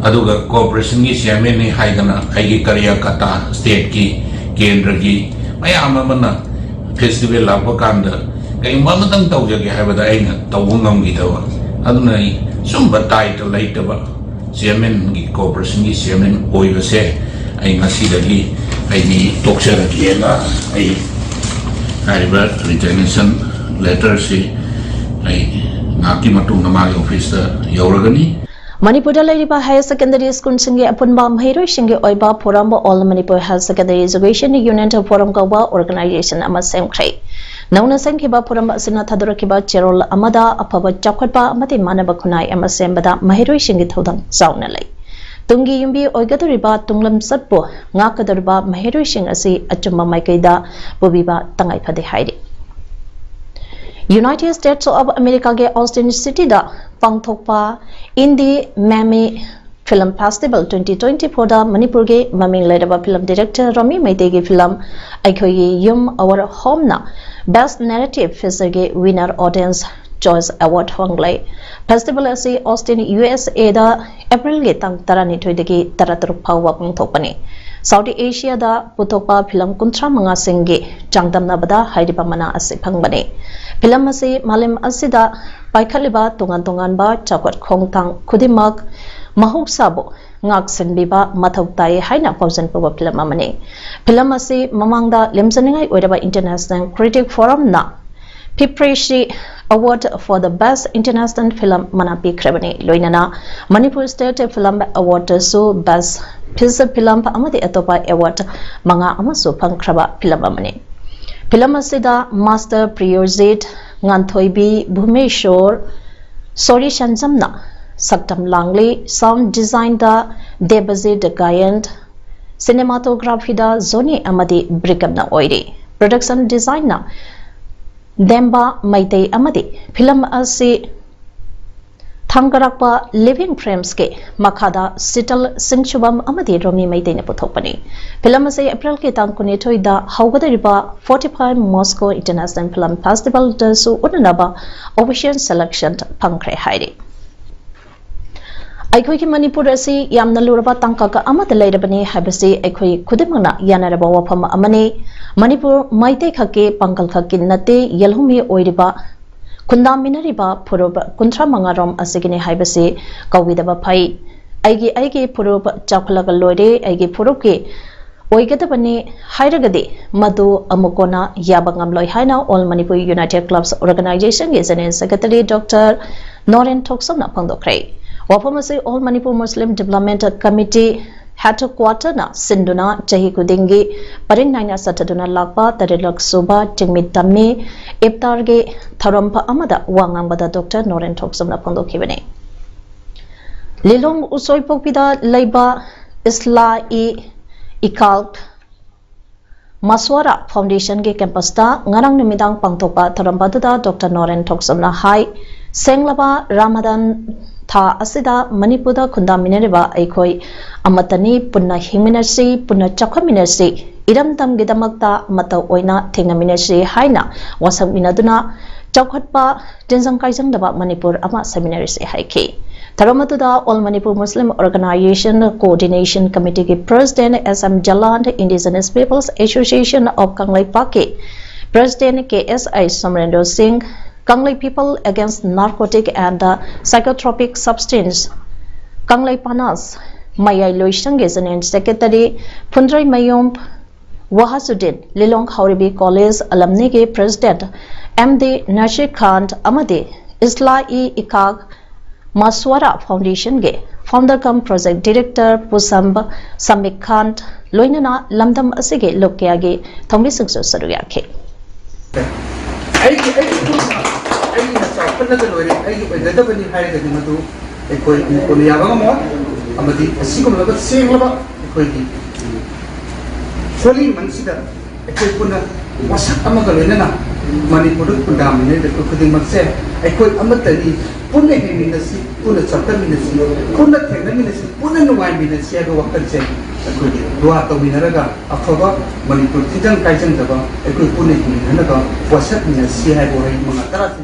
ꯑꯗꯨꯒ corporationꯒꯤ chairmanꯅꯤ ꯍꯥꯏꯗꯅ ꯑꯩꯒꯤ ꯀꯥꯔꯌꯀꯔꯇꯥ stateꯀꯤ, ꯀꯦꯟꯗ꯭ꯔꯒꯤ ꯃꯌꯥꯝ ꯑꯃꯅ festival ꯂꯥꯛꯄ ꯀꯥꯟꯗ ꯀꯩꯒꯨꯝꯕ ꯑꯃꯇꯪ ꯇꯧꯖꯒꯦ ꯍꯥꯏꯕꯗ ꯑꯩꯅ ꯇꯧꯕ ꯉꯝꯈꯤꯗꯕ, ꯑꯗꯨꯅ ꯑꯩ ꯁꯨꯝꯕ ꯗꯥꯏꯇ ꯂꯩꯇꯕ chairmanꯒꯤ, corporationꯒꯤ chairman ꯑꯣꯏꯕꯁꯦ ꯑꯩ ꯉꯁꯤꯗꯒꯤ ꯑꯩꯗꯤ ꯇꯣꯛꯆꯔꯒꯦꯅ ꯑꯩ ꯍꯥꯏꯔꯤꯕ resignation letterꯁꯤ ꯑꯩ ꯉꯥꯏꯍꯥꯛꯀꯤ ꯃꯇꯨꯡꯗ ꯃꯥꯒꯤ officeꯇ ꯌꯧꯔꯒꯅꯤ꯫ ꯃꯅꯤꯄꯨꯔꯗ ꯂꯩꯔꯤꯕ higher secondary schoolꯁꯤꯡꯒꯤ ꯑꯄꯨꯟꯕ ꯃꯍꯩꯔꯣꯏꯁꯤꯡꯒꯤ ꯑꯣꯏꯕ forum All Manipur Higher Secondary Education Union Forum ꯀꯧꯕ organization ꯑꯃ ꯁꯦꯝꯈ꯭ꯔꯦ꯫ ꯅꯧꯅ ꯁꯦꯝꯈꯤꯕ forum ꯑꯁꯤꯅ ꯊꯥꯗꯣꯔꯛꯈꯤꯕ ꯆꯦꯔꯣꯜ ꯑꯃꯗ ꯑꯐꯕ ꯆꯥꯎꯈꯠꯄ ꯑꯃꯗꯤ ꯃꯥꯟꯅꯕ ꯈꯨꯟꯅꯥꯏ ꯑꯃ ꯁꯦꯝꯕꯗ ꯃꯍꯩꯔꯣꯏꯁꯤꯡꯒꯤ ꯊꯧꯗꯥꯡ ꯆꯥꯎꯅ ꯂꯩ꯫ ꯇꯨꯡꯒꯤ ꯌꯨꯝꯕꯤ ꯑꯣꯏꯒꯗꯧꯔꯤꯕ ꯇꯨꯡꯂꯝꯆꯠꯄꯨ ꯉꯥꯛꯀꯗꯧꯔꯤꯕ ꯃꯍꯩꯔꯣꯏꯁꯤꯡ ꯑꯁꯤ ꯑꯆꯨꯝꯕ ꯃꯥꯏꯀꯩꯗ ꯄꯨꯕꯤꯕ ꯇꯉꯥꯏ ꯐꯗꯦ ꯍꯥꯏꯔꯤ꯫ United States of Americaꯒꯤ Austin cityꯗ ꯄꯥꯡꯊꯣꯛꯄ Indy Miami Film Festival twenty twenty-fourꯗ ꯃꯅꯤꯄꯨꯔꯒꯤ ꯃꯃꯤꯡ ꯂꯩꯔꯕ film director ꯔꯣꯃꯤ ꯃꯩꯇꯩꯒꯤ film ꯑꯩꯈꯣꯏꯒꯤ ꯌꯨꯝ Our Homeꯅ Best Narrative Featureꯒꯤ winner Audience Choice Award ꯐꯪꯂꯦ꯫ Festival ꯑꯁꯤ Austin, USAꯗ Aprilꯒꯤ ꯇꯥꯡ ꯇꯔꯥꯅꯤꯊꯣꯏꯗꯒꯤ ꯇꯔꯥꯇꯔꯨꯛ ꯐꯥꯎꯕ ꯄꯥꯡꯊꯣꯛꯄꯅꯤ꯫ South Asiaꯗ ꯄꯨꯊꯣꯛꯄ film ꯀꯨꯟꯊ꯭ꯔꯥ ꯃꯉꯥꯁꯤꯡꯒꯤ ꯆꯥꯡꯗꯝꯅꯕꯗ ꯍꯥꯏꯔꯤꯕ ꯃꯅꯥ ꯑꯁꯤ ꯐꯪꯕꯅꯤ꯫ Film ꯑꯁꯤ ꯃꯥꯂꯦꯝ ꯑꯁꯤꯗ ꯄꯥꯏꯈꯠꯂꯤꯕ ꯇꯣꯉꯥꯟ ꯇꯣꯉꯥꯟꯕ ꯆꯥꯎꯈꯠ ꯈꯣꯡꯊꯥꯡ ꯈꯨꯗꯤꯡꯃꯛ ꯃꯍꯧꯁꯥꯕꯨ ꯉꯥꯛꯁꯦꯟꯕꯤꯕ ꯃꯊꯧ ꯇꯥꯏ ꯍꯥꯏꯅ ꯄꯥꯎꯖꯦꯜ ꯄꯨꯕ film ꯑꯃꯅꯤ꯫ Film ꯑꯁꯤ ꯃꯃꯥꯡꯗ ꯂꯦꯝꯖꯅꯤꯡꯉꯥꯏ ꯑꯣꯏꯔꯕ International Critic Forumꯅ ꯐꯤꯞꯔꯦꯁꯤ Award for the Best International Film ꯃꯅꯥ ꯄꯤꯈ꯭ꯔꯕꯅꯤ꯫ ꯂꯣꯏꯅꯅ Manipur State Film Awardꯇꯁꯨ Best Feature Film ꯑꯃꯗꯤ ꯑꯇꯣꯞꯄ award ꯃꯉꯥ ꯑꯃꯁꯨ ꯐꯪꯈ꯭ꯔꯕ film ꯑꯃꯅꯤ꯫ Film ꯑꯁꯤꯗ Master ꯄ꯭ꯔꯤꯌꯣꯖꯤꯠ, ꯉꯥꯟꯊꯣꯏꯕꯤ, ꯚꯨꯃꯦꯁꯣꯔ, ꯁꯣꯔꯤ ꯁꯟꯖꯝꯅ ꯁꯛꯇꯝ ꯂꯥꯡꯂꯤ꯫ Sound designꯗ ꯗꯦꯕꯖꯤꯠ ꯒꯥꯌꯟ, cinematographyꯗ ꯖꯣꯅꯤ ꯑꯃꯗꯤ ꯕ꯭ꯔꯤꯀꯝꯅ ꯑꯣꯏꯔꯤ꯫ Production designꯅ ꯗꯦꯝꯕꯥ ꯃꯩꯇꯩ ꯑꯃꯗꯤ film ꯑꯁꯤ ꯊꯥꯡꯒꯠꯂꯛꯄ Living Framesꯀꯤ ꯃꯈꯥꯗ ꯁꯤꯇꯜ ꯁꯤꯡꯁꯨꯕꯝ ꯑꯃꯗꯤ ꯔꯣꯃꯤ ꯃꯩꯇꯩꯅ ꯄꯨꯊꯣꯛꯄꯅꯤ꯫ Film ꯑꯁꯤ Aprilꯒꯤ ꯇꯥꯡ ꯀꯨꯟꯅꯤꯊꯣꯏꯗ ꯍꯧꯒꯗꯧꯔꯤꯕ forty-five Moscow International Film Festivalꯗꯁꯨ ꯎꯠꯅꯅꯕ official selection ꯐꯪꯈ꯭ꯔꯦ ꯍꯥꯏꯔꯤ꯫ ꯑꯩꯈꯣꯏꯒꯤ ꯃꯅꯤꯄꯨꯔ ꯑꯁꯤ ꯌꯥꯝꯅ ꯂꯨꯔꯕ ꯇꯥꯡꯀꯛ ꯑꯃꯗ ꯂꯩꯔꯕꯅꯤ ꯍꯥꯏꯕꯁꯤ ꯑꯩꯈꯣꯏ ꯈꯨꯗꯤꯡꯃꯛꯅ ꯌꯥꯅꯔꯕ ꯋꯥꯐꯝ ꯑꯃꯅꯤ꯫ ꯃꯅꯤꯄꯨꯔ ꯃꯩꯇꯩ ꯈꯛꯀꯤ, ꯄꯥꯡꯒꯜ ꯈꯛꯀꯤ ꯅꯠꯇꯦ, ꯌꯦꯜꯍꯧꯃꯤ ꯑꯣꯏꯔꯤꯕ ꯈꯨꯟꯗꯥꯃꯤꯟꯅꯔꯤꯕ ꯐꯨꯔꯨꯞ ꯀꯨꯟꯊ꯭ꯔꯥ ꯃꯉꯥ ꯔꯣꯝ ꯑꯁꯤꯒꯤꯅꯤ ꯍꯥꯏꯕꯁꯤ ꯀꯧꯏꯗꯕ ꯐꯩ꯫ ꯑꯩꯒꯤ ꯑꯩꯒꯤ ꯐꯨꯔꯨꯞ ꯆꯥꯎꯈꯠꯂꯒ ꯂꯣꯏꯔꯦ, ꯑꯩꯒꯤ ꯐꯨꯔꯨꯞꯀꯤ ꯑꯣꯏꯒꯗꯕꯅꯤ ꯍꯥꯏꯔꯒꯗꯤ ꯃꯗꯨ ꯑꯃꯨꯛ ꯀꯣꯟꯅ ꯌꯥꯕ ꯉꯝꯂꯣꯏ ꯍꯥꯏꯅ All Manipur United Clubs Organizationꯒꯤ General Secretary Doctor Noren ꯊꯣꯛꯆꯝꯅ ꯐꯣꯡꯗꯣꯛꯈ꯭ꯔꯦ꯫ ꯋꯥꯐꯝ ꯑꯁꯤ All Manipur Muslim Development Committee Headquarterꯅ ꯁꯤꯟꯗꯨꯅ ꯆꯍꯤ ꯈꯨꯗꯤꯡꯒꯤ ꯄꯔꯤꯡ ꯅꯥꯏꯅ ꯆꯠꯊꯗꯨꯅ ꯂꯥꯛꯄ ꯇꯔꯦꯠꯂꯛ ꯁꯨꯕ ꯆꯤꯡꯃꯤ ꯇꯝꯃꯤ ꯏꯐꯇꯥꯔꯒꯤ ꯊꯧꯔꯝ ꯑꯃꯗ ꯋꯥ ꯉꯥꯡꯕꯗ ꯗꯣꯛꯇꯔ ꯅꯣꯔꯦꯟ ꯊꯣꯛꯆꯝꯅ ꯐꯣꯡꯗꯣꯛꯈꯤꯕꯅꯤ꯫ ꯂꯤꯂꯣꯡ ꯎꯁꯣꯏꯄꯣꯛꯄꯤꯗ ꯂꯩꯕ ꯏꯁꯂꯥ ꯏ ꯏꯀꯥꯜ ꯃꯁ꯭ꯋꯥꯔꯥ Foundationꯒꯤ campusꯇ ꯉꯔꯥꯡ ꯅꯨꯃꯤꯗꯥꯡ ꯄꯥꯡꯊꯣꯛꯄ ꯊꯧꯔꯝ ꯑꯗꯨꯗ ꯗꯣꯛꯇꯔ ꯅꯣꯔꯦꯟ ꯊꯣꯛꯆꯝꯅ ꯍꯥꯏ, ꯁꯦꯡꯂꯕ ꯔꯥꯃꯥꯗꯥꯟ ꯊꯥ ꯑꯁꯤꯗ ꯃꯅꯤꯄꯨꯔꯗ ꯈꯨꯟꯗꯥꯃꯤꯟꯅꯔꯤꯕ ꯑꯩꯈꯣꯏ ꯑꯃꯠꯇꯅꯤ, ꯄꯨꯟꯅ ꯍꯤꯡꯃꯤꯟꯅꯁꯤ, ꯄꯨꯟꯅ ꯆꯥꯎꯈꯠꯃꯤꯟꯅꯁꯤ, ꯏꯔꯝꯗꯝꯒꯤꯗꯃꯛꯇ ꯑꯃꯠꯇ ꯑꯣꯏꯅ ꯊꯦꯡꯅꯃꯤꯟꯅꯁꯤ ꯍꯥꯏꯅ ꯋꯥꯁꯛꯃꯤꯟꯅꯗꯨꯅ ꯆꯥꯎꯈꯠꯄ, ꯇꯤꯟꯖꯪ ꯀꯥꯏꯖꯪꯗꯕ ꯃꯅꯤꯄꯨꯔ ꯑꯃ ꯁꯦꯝꯃꯤꯟꯅꯔꯁꯤ ꯍꯥꯏꯈꯤ꯫ ꯊꯧꯔꯝ ꯑꯗꯨꯗ All Manipur Muslim Organization Coordination Committeeꯒꯤ President S M Jalan, Indigenous Peoples Association of ꯀꯪꯂꯩꯄꯥꯛꯀꯤ President K S I ꯁꯣꯃꯔꯦꯟꯗ꯭ꯔꯣ ꯁꯤꯡ, Kanglei People Against Narcotic and Psychotropic Substance, ꯀꯪꯂꯩ ꯄꯥꯅꯥꯁ, ꯃꯌꯥꯏ ꯂꯣꯏꯁꯪꯒꯤ General Secretary ꯐꯨꯟꯗ꯭ꯔꯩꯃꯌꯨꯝ ꯋꯥꯍꯁꯨꯗꯤꯟ, ꯂꯤꯂꯣꯡ ꯍꯥꯎꯔꯩꯕꯤ College Alumniꯒꯤ President M D ꯅꯁꯤꯔ ꯈꯥꯟ ꯑꯃꯗꯤ ꯏꯁꯂꯥ E ꯏꯀꯥꯛ ꯃꯁ꯭ꯋꯥꯔꯥ Foundationꯒꯤ Founder cum Project Director ꯄꯨꯁꯝꯕ ꯁꯃꯤꯛ ꯈꯥꯟ, ꯂꯣꯏꯅꯅ ꯂꯝꯗꯝ ꯑꯁꯤꯒꯤ ꯂꯨꯞ ꯀꯌꯥꯒꯤ ꯊꯧꯃꯤꯁꯤꯡꯁꯨ ꯁꯔꯨꯛ ꯌꯥꯈꯤ꯫ ꯑꯩꯒꯤ ꯑꯩꯒꯤ ꯏꯃꯨꯡꯅ ꯑꯩꯅ ꯆꯥꯎꯈꯠꯂꯒ ꯂꯣꯏꯔꯦ, ꯑꯩꯒꯤ ꯑꯣꯏꯒꯗꯕꯅꯤ ꯍꯥꯏꯔꯒꯗꯤ ꯃꯗꯨ ꯑꯩꯈꯣꯏ ꯃꯅꯤꯄꯨꯔꯅ ꯌꯥꯕ ꯉꯝꯃꯣꯏ꯫ ꯑꯃꯗꯤ ꯑꯁꯤꯒꯨꯝꯂꯕ ꯁꯦꯡꯂꯕ ꯑꯩꯈꯣꯏꯒꯤ ꯍꯣꯂꯤ ꯃꯟꯁꯤꯗ ꯑꯩꯈꯣꯏ ꯄꯨꯟꯅ ꯋꯥꯁꯛ ꯑꯃꯒ ꯂꯣꯏꯅꯅ ꯃꯅꯤꯄꯨꯔꯗ ꯈꯨꯟꯗꯥꯃꯤꯟꯅꯔꯤꯕ ꯑꯩꯈꯣꯏ ꯈꯨꯗꯤꯡꯃꯛꯁꯦ ꯑꯩꯈꯣꯏ ꯑꯃꯠꯇꯅꯤ, ꯄꯨꯟꯅ ꯍꯤꯡꯃꯤꯟꯅꯁꯤ, ꯄꯨꯟꯅ ꯆꯥꯎꯈꯠꯃꯤꯟꯅꯁꯤ, ꯄꯨꯟꯅ ꯊꯦꯡꯅꯃꯤꯟꯅꯁꯤ, ꯄꯨꯟꯅ ꯅꯨꯡꯉꯥꯏꯃꯤꯟꯅꯁꯤ ꯍꯥꯏꯕ ꯋꯥꯈꯜꯁꯦ ꯑꯩꯈꯣꯏꯒꯤ ꯗꯨꯋꯥ ꯇꯧꯃꯤꯟꯅꯔꯒ ꯑꯐꯕ ꯃꯅꯤꯄꯨꯔ ꯇꯤꯟꯖꯪ ꯀꯥꯏꯖꯪꯗꯕ ꯑꯩꯈꯣꯏ ꯄꯨꯟꯅ ꯍꯤꯡꯃꯤꯟꯅꯅꯕ ꯋꯥꯁꯛꯃꯤꯟꯅꯁꯤ ꯍꯥꯏꯕ ꯋꯥꯍꯩ ꯃꯉꯥ ꯇꯔꯥꯁꯤ꯫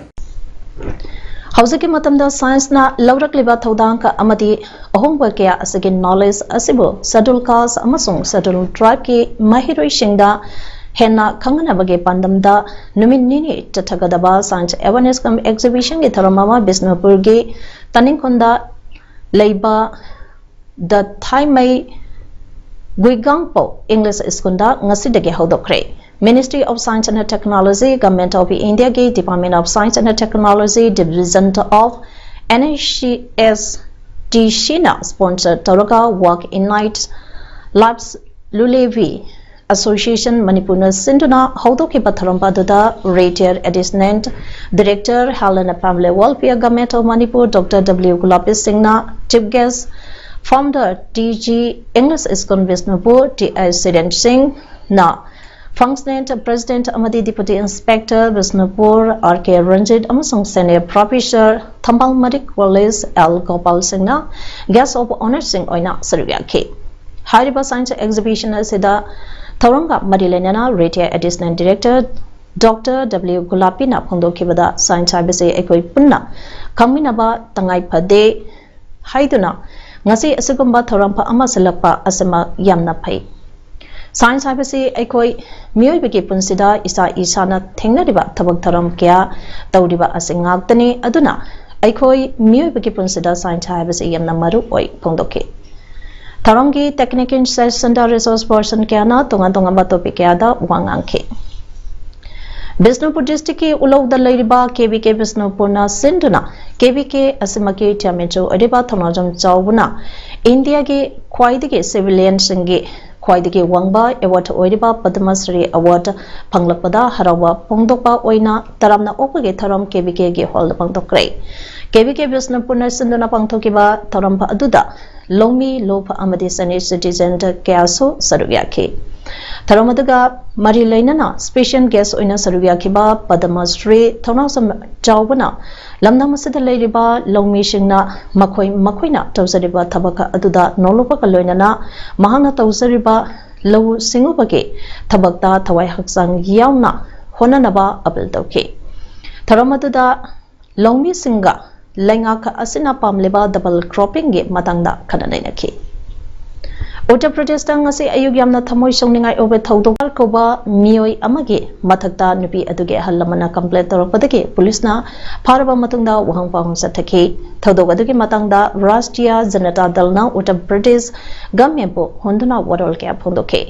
ꯍꯧꯖꯤꯛꯀꯤ ꯃꯇꯝꯗ ꯁꯥꯏꯟꯁꯅ ꯂꯧꯔꯛꯂꯤꯕ ꯊꯧꯗꯥꯡ ꯑꯃꯗꯤ ꯑꯍꯣꯡꯕ ꯀꯌꯥ ꯑꯁꯤꯒꯤ knowledge ꯑꯁꯤꯕꯨ Scheduled Caste ꯑꯃꯁꯨꯡ Scheduled Tribeꯀꯤ ꯃꯍꯩꯔꯣꯏꯁꯤꯡꯗ ꯍꯦꯟꯅ ꯈꯪꯍꯟꯅꯕꯒꯤ ꯄꯥꯟꯗꯝꯗ ꯅꯨꯃꯤꯠ ꯅꯤꯅꯤ ꯆꯠꯊꯒꯗꯕ Science Awareness cum Exhibitionꯒꯤ ꯊꯧꯔꯝ ꯑꯃ ꯕꯤꯁꯅꯨꯄꯨꯔꯒꯤ ꯇꯥꯅꯤꯡꯈꯣꯟꯗ ꯂꯩꯕ ꯗ ꯊꯥꯏꯃꯩ ꯒꯨꯏꯒꯥꯡꯄꯧ English Schoolꯗ ꯉꯁꯤꯗꯒꯤ ꯍꯧꯗꯣꯛꯈ꯭ꯔꯦ꯫ Ministry of Science and Technology, Government of Indiaꯒꯤ Department of Science and Technology, Division of NICSTCꯅ sponsor ꯇꯧꯔꯒ Work Unite Lives Lulevi Association ꯃꯅꯤꯄꯨꯔꯅ ꯁꯤꯟꯗꯨꯅ ꯍꯧꯗꯣꯛꯈꯤꯕ ꯊꯧꯔꯝ ꯑꯗꯨꯗ Retired Assistant Director Health and Family Welfare, Government of Manipur, Doctor W ꯒꯨꯂꯥꯕꯤ ꯁꯤꯡꯅ Chief Guest, Founder TG English School Bishnupur, T I Shiren ꯁꯤꯡꯅ Functionant President ꯑꯃꯗꯤ Deputy Inspector Bishnupur R K Ranjit ꯑꯃꯁꯨꯡ Senior Professor ꯊꯝꯕꯥꯜ ꯃꯔꯤꯛ College ꯑꯦꯜ ꯒꯣꯄꯥꯜ ꯁꯤꯡꯅ Guest of Honourꯁꯤꯡ ꯑꯣꯏꯅ ꯁꯔꯨꯛ ꯌꯥꯈꯤ꯫ ꯍꯥꯏꯔꯤꯕ Science Exhibition ꯑꯁꯤꯗ ꯊꯧꯔꯝꯒ ꯃꯔꯤ ꯂꯩꯅꯅ Retired Additional Director Doctor W ꯒꯨꯂꯥꯄꯤꯅ ꯐꯣꯡꯗꯣꯛꯈꯤꯕꯗ, Science ꯍꯥꯏꯕꯁꯤ ꯑꯩꯈꯣꯏ ꯄꯨꯟꯅ ꯈꯪꯃꯤꯟꯅꯕ ꯇꯉꯥꯏ ꯐꯗꯦ ꯍꯥꯏꯗꯨꯅ ꯉꯁꯤ ꯑꯁꯤꯒꯨꯝꯕ ꯊꯧꯔꯝ ꯑꯃ ꯁꯤꯜꯂꯛꯄ ꯑꯁꯤꯃꯛ ꯌꯥꯝꯅ ꯐꯩ꯫ Science ꯍꯥꯏꯕꯁꯤ ꯑꯩꯈꯣꯏ ꯃꯤꯑꯣꯏꯕꯒꯤ ꯄꯨꯟꯁꯤꯗ ꯏꯁꯥ ꯏꯁꯥꯅ ꯊꯦꯡꯅꯔꯤꯕ ꯊꯕꯛ ꯊꯧꯔꯝ ꯀꯌꯥ ꯇꯧꯔꯤꯕ ꯑꯁꯤ ꯉꯥꯛꯇꯅꯤ꯫ ꯑꯗꯨꯅ ꯑꯩꯈꯣꯏ ꯃꯤꯑꯣꯏꯕꯒꯤ ꯄꯨꯟꯁꯤꯗ Science ꯍꯥꯏꯕꯁꯤ ꯌꯥꯝꯅ ꯃꯔꯨ ꯑꯣꯏ ꯐꯣꯡꯗꯣꯛꯈꯤ꯫ ꯊꯧꯔꯝꯒꯤ Technical Sessionꯗ Resource Person ꯀꯌꯥꯅ ꯇꯣꯉꯥꯟ ꯇꯣꯉꯥꯟꯕ topic ꯀꯌꯥꯗ ꯋꯥ ꯉꯥꯡꯈꯤ꯫ ꯕꯤꯁꯅꯨꯄꯨꯔ Districtꯀꯤ ꯎꯂꯧꯗ ꯂꯩꯔꯤꯕ ꯀꯦ ꯕꯤ ꯀꯦ ꯕꯤꯁꯅꯨꯄꯨꯔꯅ ꯁꯤꯟꯗꯨꯅ ꯀꯦ ꯕꯤ ꯀꯦ ꯑꯁꯤꯃꯛꯀꯤ Chairmanꯁꯨ ꯑꯣꯏꯔꯤꯕ ꯊꯧꯅꯥꯖꯝ ꯆꯥꯎꯕꯅ ꯏꯟꯗꯤꯌꯥꯒꯤ ꯈ꯭ꯋꯥꯏꯗꯒꯤ civilianꯁꯤꯡꯒꯤ ꯈ꯭ꯋꯥꯏꯗꯒꯤ ꯋꯥꯡꯕ award ꯑꯣꯏꯔꯤꯕ ꯄꯗꯃ ꯁ꯭ꯔꯤ award ꯐꯪꯂꯛꯄꯗ ꯍꯔꯥꯎꯕ ꯐꯣꯡꯗꯣꯛꯄ ꯑꯣꯏꯅ ꯇꯔꯥꯝꯅ ꯑꯣꯛꯄꯒꯤ ꯊꯧꯔꯝ ꯀꯦ ꯕꯤ ꯀꯦꯒꯤ hallꯗ ꯄꯥꯡꯊꯣꯛꯈ꯭ꯔꯦ꯫ ꯀꯦ ꯕꯤ ꯀꯦ ꯕꯤꯁꯅꯨꯄꯨꯔꯅ ꯁꯤꯟꯗꯨꯅ ꯄꯥꯡꯊꯣꯛꯈꯤꯕ ꯊꯧꯔꯝ ꯑꯗꯨꯗ ꯂꯧꯃꯤ, ꯂꯣꯞ ꯑꯃꯗꯤ senior citizen ꯀꯌꯥꯁꯨ ꯁꯔꯨꯛ ꯌꯥꯈꯤ꯫ ꯊꯧꯔꯝ ꯑꯗꯨꯒ ꯃꯔꯤ ꯂꯩꯅꯅ special guest ꯑꯣꯏꯅ ꯁꯔꯨꯛ ꯌꯥꯈꯤꯕ ꯄꯗꯃ ꯁ꯭ꯔꯤ ꯊꯧꯅꯥꯖꯝ ꯆꯥꯎꯕꯅ ꯂꯝꯗꯝ ꯑꯁꯤꯗ ꯂꯩꯔꯤꯕ ꯂꯧꯃꯤꯁꯤꯡꯅ ꯃꯈꯣꯏ ꯃꯈꯣꯏꯅ ꯇꯧꯖꯔꯤꯕ ꯊꯕꯛ ꯑꯗꯨꯗ ꯅꯣꯂꯨꯛꯄꯒ ꯂꯣꯏꯅꯅ ꯃꯍꯥꯛꯅ ꯇꯧꯖꯔꯤꯕ ꯂꯧꯎ ꯁꯤꯡꯎꯕꯒꯤ ꯊꯕꯛꯇ ꯊꯋꯥꯏ ꯍꯛꯆꯥꯡ ꯌꯥꯎꯅ ꯍꯣꯠꯅꯅꯕ appeal ꯇꯧꯈꯤ꯫ ꯊꯧꯔꯝ ꯑꯗꯨꯗ ꯂꯧꯃꯤꯁꯤꯡꯒ ꯂꯩꯉꯥꯛ ꯑꯁꯤꯅ ꯄꯥꯝꯂꯤꯕ double croppingꯒꯤ ꯃꯇꯥꯡꯗ ꯈꯟꯅ ꯅꯩꯅꯈꯤ꯫ ꯎꯠꯇꯔ ꯄ꯭ꯔꯗꯦꯁꯇ ꯉꯁꯤ ꯑꯌꯨꯛ ꯌꯥꯝꯅ ꯊꯃꯣꯏ ꯁꯣꯛꯅꯤꯡꯉꯥꯏ ꯑꯣꯏꯕ ꯊꯧꯗꯣꯛ ꯀꯧꯕ ꯃꯤꯑꯣꯏ ꯑꯃꯒꯤ ꯃꯊꯛꯇ ꯅꯨꯄꯤ ꯑꯗꯨꯒꯤ ꯑꯍꯜ ꯂꯃꯟꯅ complaint ꯇꯧꯔꯛꯄꯗꯒꯤ ꯄꯨꯂꯤꯁꯅ ꯐꯥꯔꯕ ꯃꯇꯨꯡꯗ ꯋꯥꯍꯪ ꯄꯥꯎꯍꯪ ꯆꯠꯊꯈꯤ꯫ ꯊꯧꯗꯣꯛ ꯑꯗꯨꯒꯤ ꯃꯇꯥꯡꯗ ꯔꯥꯁꯇ꯭ꯔꯤꯌꯥ ꯖꯅꯇꯥ ꯗꯜꯅ ꯎꯠꯇꯔ ꯄ꯭ꯔꯗꯦꯁ governmentꯄꯨ ꯍꯨꯟꯗꯨꯅ ꯋꯥꯔꯣꯜ ꯀꯌꯥ ꯐꯣꯡꯗꯣꯛꯈꯤ꯫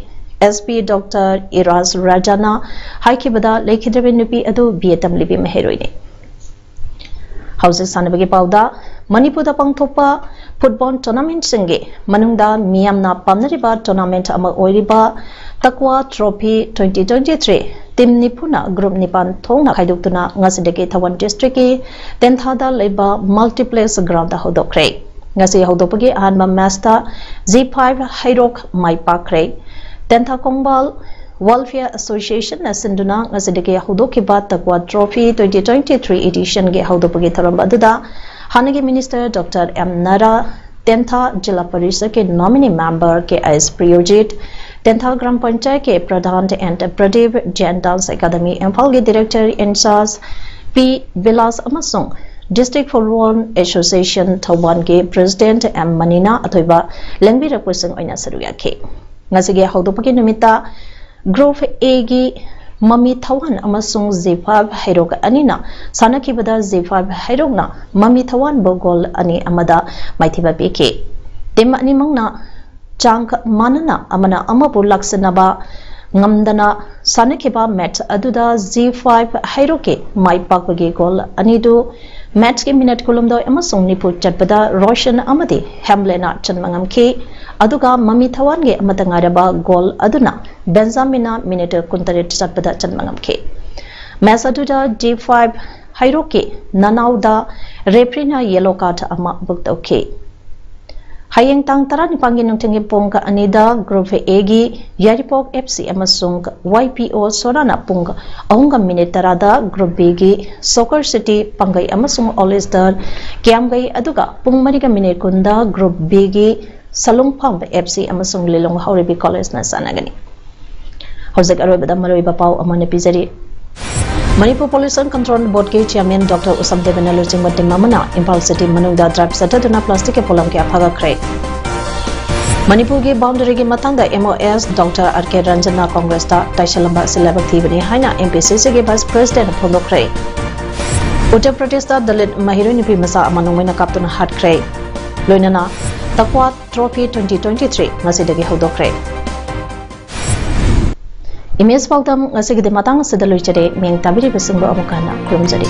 S P Doctor Iraj Rajana ꯍꯥꯏꯈꯤꯕꯗ, ꯂꯩꯈꯤꯗ꯭ꯔꯕꯤ ꯅꯨꯄꯤ ꯑꯗꯨ B A ꯇꯝꯂꯤꯕꯤ ꯃꯍꯩꯔꯣꯏꯅꯤ꯫ ꯍꯧꯖꯤꯛ ꯁꯥꯟꯅꯕꯒꯤ ꯄꯥꯎꯗ, ꯃꯅꯤꯄꯨꯔꯗ ꯄꯥꯡꯊꯣꯛꯄ football tournamentꯁꯤꯡꯒꯤ ꯃꯅꯨꯡꯗ ꯃꯤꯌꯥꯝꯅ ꯄꯥꯝꯅꯔꯤꯕ tournament ꯑꯃ ꯑꯣꯏꯔꯤꯕ Taquaw Trophy twenty twenty-three team ꯅꯤꯐꯨꯅ group ꯅꯤꯄꯥꯟ ꯊꯣꯛꯅ ꯈꯥꯏꯗꯣꯛꯇꯨꯅ ꯉꯁꯤꯗꯒꯤ ꯊꯧꯕꯥꯜ districtꯀꯤ ꯇꯦꯟꯊꯥꯗ ꯂꯩꯕ multiplex groundꯗ ꯍꯧꯗꯣꯛꯈ꯭ꯔꯦ꯫ ꯉꯁꯤ ꯍꯧꯗꯣꯛꯄꯒꯤ ꯑꯍꯥꯟꯕ matchꯇ G five ꯍꯩꯔꯣꯛ ꯃꯥꯏ ꯄꯥꯛꯈ꯭ꯔꯦ꯫ ꯇꯦꯟꯊꯥ ꯈꯣꯡꯕꯥꯜ Welfare Association ꯅ ꯁꯤꯟꯗꯨꯅ ꯉꯁꯤꯗꯒꯤ ꯍꯧꯗꯣꯛꯈꯤꯕ ꯇꯛꯋꯥ Trophy twenty twenty-three edition ꯒꯤ ꯍꯧꯗꯣꯛꯄꯒꯤ ꯊꯧꯔꯝ ꯑꯗꯨꯗ ꯍꯥꯟꯅꯒꯤ Minister Doctor M Nara, Tentha zila ꯄꯔꯤꯁꯗꯀꯤ nominee member K I S Priyojit, Tentha gram ꯄꯟꯆꯥꯌꯠꯀꯤ Pradhan and Pradeep Jain Dance Academy ꯏꯝꯐꯥꯜꯒꯤ Director in charge P Vilas ꯑꯃꯁꯨꯡ District Football Association ꯊꯧꯕꯥꯜꯒꯤ President M ꯃꯅꯤꯅꯥ ꯑꯊꯣꯏꯕ ꯂꯦꯡꯕꯤꯔꯛꯄꯁꯤꯡ ꯑꯣꯏꯅ ꯁꯔꯨꯛ ꯌꯥꯈꯤ꯫ ꯉꯁꯤꯒꯤ ꯍꯧꯗꯣꯛꯄꯒꯤ ꯅꯨꯃꯤꯠꯇ Group A ꯒꯤ ꯃꯃꯤ ꯊꯋꯥꯟ ꯑꯃꯁꯨꯡ G five ꯍꯩꯔꯣꯛ ꯑꯅꯤꯅ ꯁꯥꯟꯅꯈꯤꯕꯗ G five ꯍꯩꯔꯣꯛꯅ ꯃꯃꯤ ꯊꯋꯥꯟꯕꯨ goal ꯑꯅꯤ ꯑꯃꯗ ꯃꯥꯏꯊꯤꯕ ꯄꯤꯈꯤ꯫ Team ꯑꯅꯤꯃꯛꯅ ꯆꯥꯡ ꯃꯥꯟꯅꯅ ꯑꯃꯅ ꯑꯃꯕꯨ ꯂꯥꯛꯁꯤꯟꯅꯕ ꯉꯝꯗꯅ ꯁꯥꯟꯅꯈꯤꯕ match ꯑꯗꯨꯗ G five ꯍꯩꯔꯣꯛꯀꯤ ꯃꯥꯏ ꯄꯥꯛꯄꯒꯤ goal ꯑꯅꯤꯗꯨ match ꯀꯤ minute ꯀꯨꯟꯍꯨꯝꯗꯣꯏ ꯑꯃꯁꯨꯡ ꯅꯤꯐꯨ ꯆꯠꯄꯗ ꯔꯣꯁꯟ ꯑꯃꯗꯤ ꯍꯦꯝꯂꯦꯅ ꯆꯟꯕ ꯉꯝꯈꯤ꯫ ꯑꯗꯨꯒ ꯃꯃꯤ ꯊꯋꯥꯟꯒꯤ ꯑꯃꯠꯇ ꯉꯥꯏꯔꯕ goal ꯑꯗꯨꯅ ꯕꯦꯟꯖꯥꯃꯤꯟꯅ minute ꯀꯨꯟꯇꯔꯦꯠ ꯆꯠꯄꯗ ꯆꯟꯕ ꯉꯝꯈꯤ꯫ Match ꯑꯗꯨꯗ G five ꯍꯩꯔꯣꯛꯀꯤ ꯅꯅꯥꯎꯗ referee ꯅ yellow card ꯑꯃ book ꯇꯧꯈꯤ꯫ ꯍꯌꯦꯡ ꯇꯥꯡ ꯇꯔꯥꯅꯤꯄꯥꯟꯒꯤ ꯅꯨꯡꯊꯤꯜꯒꯤ ꯄꯨꯡ ꯑꯅꯤꯗ Group A ꯒꯤ ꯌꯥꯏꯔꯤꯄꯣꯛ F C ꯑꯃꯁꯨꯡ Y P O ꯁꯣꯔꯥꯅ ꯄꯨꯡ ꯑꯍꯨꯝꯒ minute ꯇꯔꯥꯗ Group B ꯒꯤ Soccer City ꯄꯥꯡꯒꯩ ꯑꯃꯁꯨꯡ All Star ꯀꯤꯌꯥꯝꯒꯩ, ꯑꯗꯨꯒ ꯄꯨꯡ ꯃꯔꯤꯒ minute ꯀꯨꯟꯗ Group B ꯒꯤ ꯁꯂꯨꯡꯐꯝ F C ꯑꯃꯁꯨꯡ ꯂꯤꯂꯣꯡ ꯍꯥꯎꯔꯩꯕꯤ College ꯅ ꯁꯥꯟꯅꯒꯅꯤ꯫ ꯍꯧꯖꯤꯛ ꯑꯔꯣꯏꯕꯗ ꯃꯔꯨꯑꯣꯏꯕ ꯄꯥꯎ ꯑꯃ ꯑꯣꯏꯅ ꯄꯤꯖꯔꯤ꯫ ꯃꯅꯤꯄꯨꯔ Pollution Control Board ꯀꯤ Chairman Doctor ꯎꯁꯝ ꯗꯦꯕꯅ ꯂꯨꯆꯤꯡꯕ team ꯑꯃꯅ ꯏꯝꯐꯥꯜ City ꯃꯅꯨꯡꯗ drive ꯆꯠꯊꯗꯨꯅ plastic ꯀꯤ ꯄꯣꯠꯂꯝ ꯀꯌꯥ ꯐꯥꯒꯠꯈ꯭ꯔꯦ꯫ ꯃꯅꯤꯄꯨꯔꯒꯤ boundary ꯒꯤ ꯃꯇꯥꯡꯗ M O S Doctor R K Ranjan ꯅ Congress ꯇ ꯇꯥꯏꯁꯜꯂꯝꯕ ꯑꯁꯤ ꯂꯥꯏꯕꯛ ꯊꯤꯕꯅꯤ ꯍꯥꯏꯅ M P C C ꯒꯤ Vice President ꯅ ꯐꯣꯡꯗꯣꯛꯈ꯭ꯔꯦ꯫ ꯎꯠꯇꯔ ꯄ꯭ꯔꯗꯦꯁꯇ ꯗꯂꯤꯠ ꯃꯍꯩꯔꯣꯏ ꯅꯨꯄꯤ ꯃꯆꯥ ꯑꯃ ꯅꯣꯡꯃꯩꯅ ꯀꯥꯞꯇꯨꯅ ꯍꯥꯠꯈ꯭ꯔꯦ꯫ ꯂꯣꯏꯅꯅ ꯇꯛꯋꯥ Trophy twenty twenty-three ꯉꯁꯤꯗꯒꯤ ꯍꯧꯗꯣꯛꯈ꯭ꯔꯦ꯫ Image ꯄꯥꯎꯗꯝ ꯉꯁꯤꯒꯤꯗꯤ ꯃꯇꯥꯡ ꯑꯁꯤꯗ ꯂꯣꯏꯖꯔꯦ꯫ ꯃꯤꯌꯦꯡ ꯇꯥꯕꯤꯔꯤꯕꯁꯤꯡꯕꯨ ꯑꯃꯨꯛ ꯍꯟꯅ ꯈꯨꯔꯨꯝꯖꯔꯤ꯫